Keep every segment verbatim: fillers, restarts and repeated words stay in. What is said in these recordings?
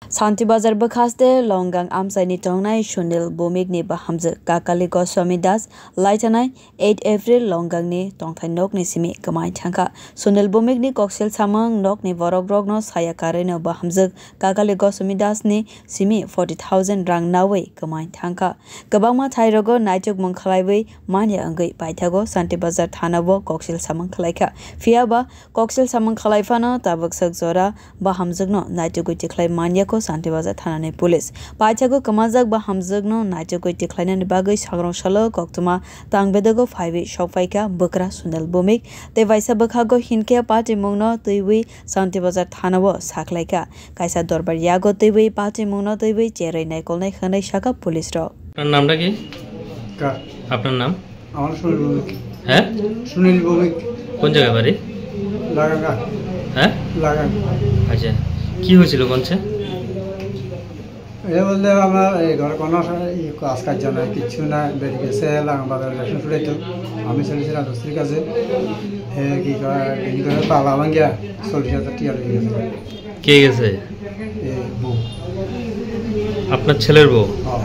Santi Bazar bwkhaste Longang amchaini tongnai Sunil Bhumikni bahamjwk Kakali Goswami Das laithanai eight April Longangni tongthai nokni simi kwmai thangkha. Sunil Bhumikni koksil samung nokni borokrokno saya karwino bahamjwk Kakali Goswami Dasni simi forty thousand rang naui kwmai thangkha. Kwbangma thairogo naitukmung khlaiwi manya wngwi paithago Santi Bazar thanao koksil samung khlaikha. Phiyaba koksil samung khlai phano tabuk swk jora bahamjwkno naitugwi tikhlai manyakho Santi Bazar thanani police. Paithago kwmajak bahamjwkno naitugwi tikhlainani bagwi sangrong salo koktwma tangbedogo phaiwi sokphaikha bwkra Sunil Bhumik tei waisa bwkhago hinkhe patimungno twiwi Santi Bazar thanao saklaikha. Kaisa dorbar yago twiwi patimungno twiwi cherwi naikolnai hwnwi sakha police rok. আপনার নামটা কি? কার? আপনার নাম? আমার সুনীল ভৌমিক। হ্যাঁ? সুনীল ভৌমিক। কোন জায়গায় বাড়ি? লাগাঙ্গা। হ্যাঁ? লাগাঙ্গা। আচ্ছা, কি হয়েছিল কোন সে? এটা বলতে আমার এই ঘরে কোনো স-, ই কাজ কার্য নাই, কিচ্ছু নাই, বেরিয়ে গেছে, লাগাম বাজারে রেশন ফুটাইতো। আমি চলেছি রাজমিস্ত্রির কাছে। এ কি করে, কি করে তালা ভাঙ্গিয়া চল্লিশ হাজার টিয়া লইয়া গেছে। কে গেছে? এ বউ। আপনার ছেলের বউ? হ্যাঁ।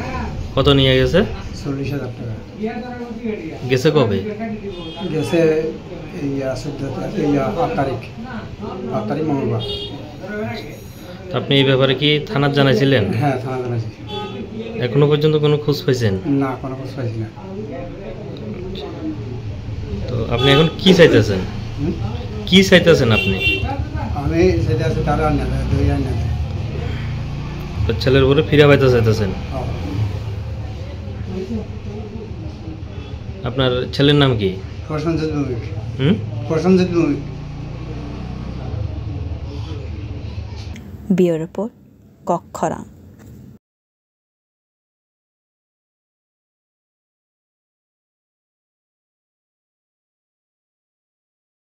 কত নিয়ে গেছে? চল্লিশ হাজার টাকা। গেছে কবে? গেছে এই, আহ, চোদ্দ তা-, এই, আহ, আট তারিখ। আট তারিখ মঙ্গলবার। তো আপনি এই ব্যাপারে কি থানাত জানাইছিলেন? হ্যাঁ, থানাত জানাইছি। এখনো পর্যন্ত কোনো খোঁজ পাইছেন? না, কোনো খোঁজ পাইছি না। তো আপনি এখন কি চাইতেছেন? হুম? কি চাইতেছেন আপনি? আমি চাইতেছি তারা আনে দেয়, দই আনে দেয়। তো ছেলের বউরে ফিরে পাইতে চাইতেছেন? হ্যাঁ। আপনার ছেলের নাম কি? প্রসেনজিৎ ভৌমিক। হুম? প্রসেনজিৎ ভৌমিক। Bureau Report, Kokkhorang.